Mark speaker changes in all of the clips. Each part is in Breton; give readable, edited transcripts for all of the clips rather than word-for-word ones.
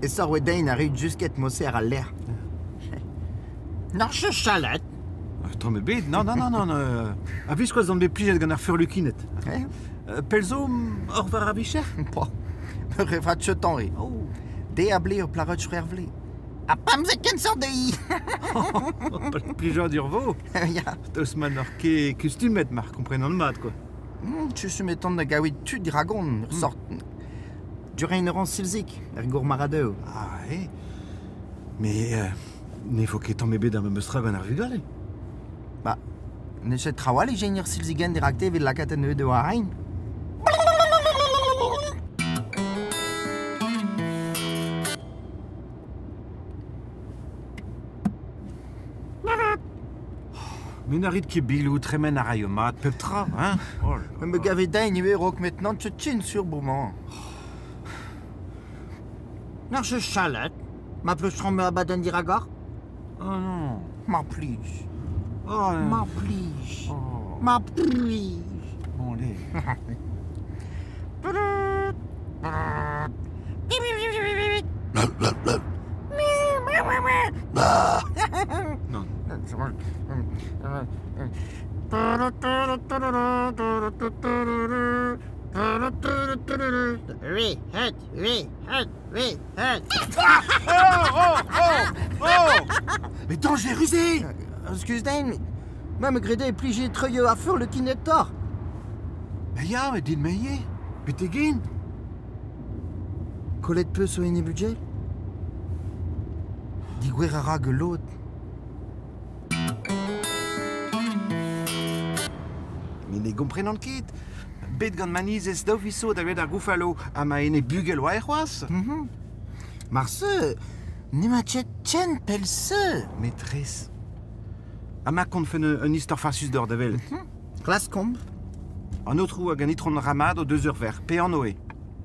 Speaker 1: E sor oe dein a reut jusket mosse ar al lec'h. N'ar chalet.
Speaker 2: Tamm ebet, non, non, non, non. A viskoazh on bet plijet gant ar furlukined.
Speaker 1: Eh?
Speaker 2: Pell zo oc'h war ar vicher?
Speaker 1: Boah, re vat chetan eo.
Speaker 2: Oh.
Speaker 1: De a ble o plaret chwervle. Ha pemzek ken sort de i.
Speaker 2: Plijadur vo.
Speaker 1: Ya.
Speaker 2: Daoust ma n'oc'h ket kustumet mar komprenan mat, quoi.
Speaker 1: Kustumet on da gaouit tud dragon, ur sort... Durein ur an silzik, er gourmaradeu.
Speaker 2: Ah, eh. Mais ne vo ket tamm ebet ar memes tra gant ar vugale.
Speaker 1: Ba, ne ket trawal e ur silzigenn dirakte evit lakaat an neud war ein.
Speaker 2: Mais na rit ket bilou tremen a raio mat pep tra, hein? Oh là.
Speaker 1: Me gave dein ivez rok maintenant te tchin sur bremañ. N'ar che chalet, ma pleustran me abadenn diragor?
Speaker 2: Oh non.
Speaker 1: Ma plij.
Speaker 2: Oh, non.
Speaker 1: Ma plij.
Speaker 2: Oh.
Speaker 1: Ma plij.
Speaker 2: Bon, allez. Non.
Speaker 1: Oui, het, oui, het, oui, het.
Speaker 2: Oh, oh, oh, oh. Mais dangerusé.
Speaker 1: Excuse dein, ma me grede plije treuio a fur le kinetor.
Speaker 2: Mais ya, mais din me ivez. Betegin.
Speaker 1: Colette peus o ene budget? Digouer a ra gelod.
Speaker 2: Mais ne gomprenan ket. Bet gant manizez daou viso da bet ar goufalo ha ma ene bugel oa c'hoazh.
Speaker 1: Mar se, ne ma tchet tchen pel se.
Speaker 2: Maîtresse. Ha ma kontfen un istor farsus d'or da welet.
Speaker 1: Klas komp,
Speaker 2: An aotrou hag an itron ramad o deus ur ver, pe an oe.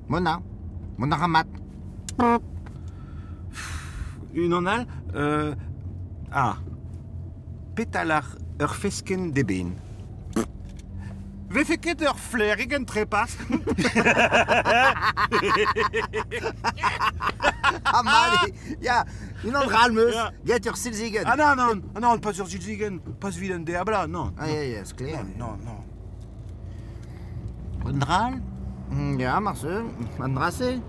Speaker 1: Mona, Mona ramat.
Speaker 2: Un an all, ah. Petal ar ur fesken de ben. Vefe ket ur flerig en trepas.
Speaker 1: Ah male, ya, unan ralmeus,
Speaker 2: Ya.
Speaker 1: get ur silzigen.
Speaker 2: Ah non, non, ah non, pas ur silzigen, pas vid un deabla, non.
Speaker 1: Ah, ya, ya, sklaer.
Speaker 2: Non, non, non.
Speaker 1: Un dral? Ya, mar se, an drase.